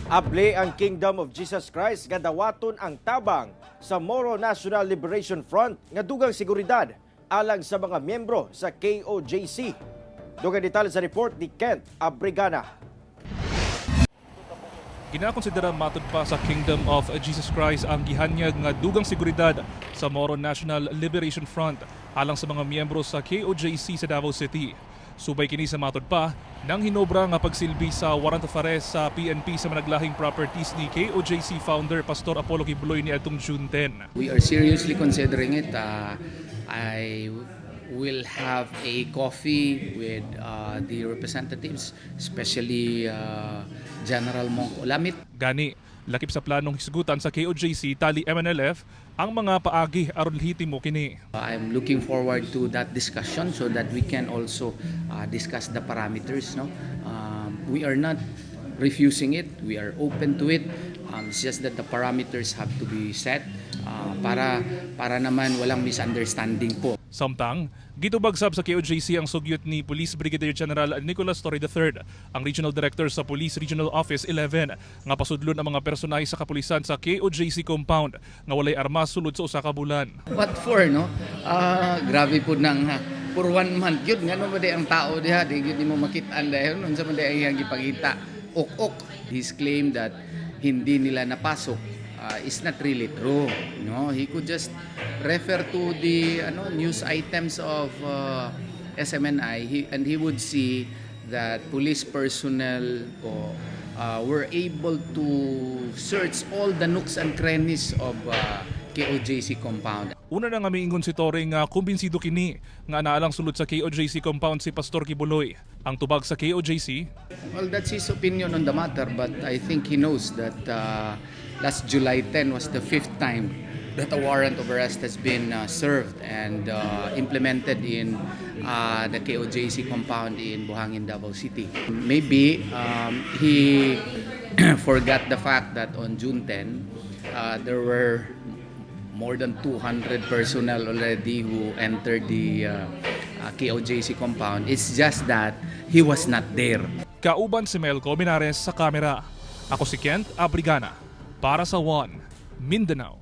Abli ang Kingdom of Jesus Christ nga dawaton ang tabang sa Moro National Liberation Front nga dugang seguridad alang sa mga miyembro sa KOJC. Dugang detalye sa report ni Kent Abrigana. Ginakonsidera matud pa sa Kingdom of Jesus Christ ang gihanyag nga dugang seguridad sa Moro National Liberation Front alang sa mga miyembro sa KOJC sa Davao City. Subay kini sa matud pa nang hinobra nga pagsilbi sa warrant of arrest sa PNP sa managlahing properties ni KOJC founder Pastor Apollo Quiboloy niadtong June 10. We are seriously considering it. I will have a coffee with the representatives, especially General Monk Ulamit. Gani, lakip sa planong hisgutan sa KOJC tali MNLF ang mga paagi aron lehitimo kini. I'm looking forward to that discussion so that we can also discuss the parameters. No, we are not refusing it. We are open to it. It's just that the parameters have to be set para naman walang misunderstanding po. Samtang, gitubag sab sa KOJC ang sugyot ni Police Brigadier General Nicolas Torre III, ang Regional Director sa Police Regional Office 11, nga pasudlon ang mga personahe sa kapulisan sa KOJC compound nga walay armas sulod sa usa ka bulan. What for, no? Ah, grabe po nang for one month yun. Ngano ba di ang tao diha? Di gyud nimo makit-an dahil unsa man di ang iyang gipakita. Ok-ok. His claim that hindi nila napasok is not really true. No, he could just refer to the news items of SMNI and he would see that police personnel po were able to search all the nooks and crannies of KOJC compound. Una na nga miingon si Torre nga kumbinsido kini nga naalang sulod sa KOJC compound si Pastor Quiboloy. Ang tubag sa KOJC, Well, that's his opinion on the matter, but I think he knows that last July 10 was the fifth time that a warrant of arrest has been served and implemented in the KOJC compound in Buhangin, Davao City. Maybe he forgot the fact that on June 10, there were more than 200 personnel already who entered the KOJC compound. It's just that he was not there. Kauban si Melco Minares sa kamera. Ako si Kent Abrigana para sa One Mindanao.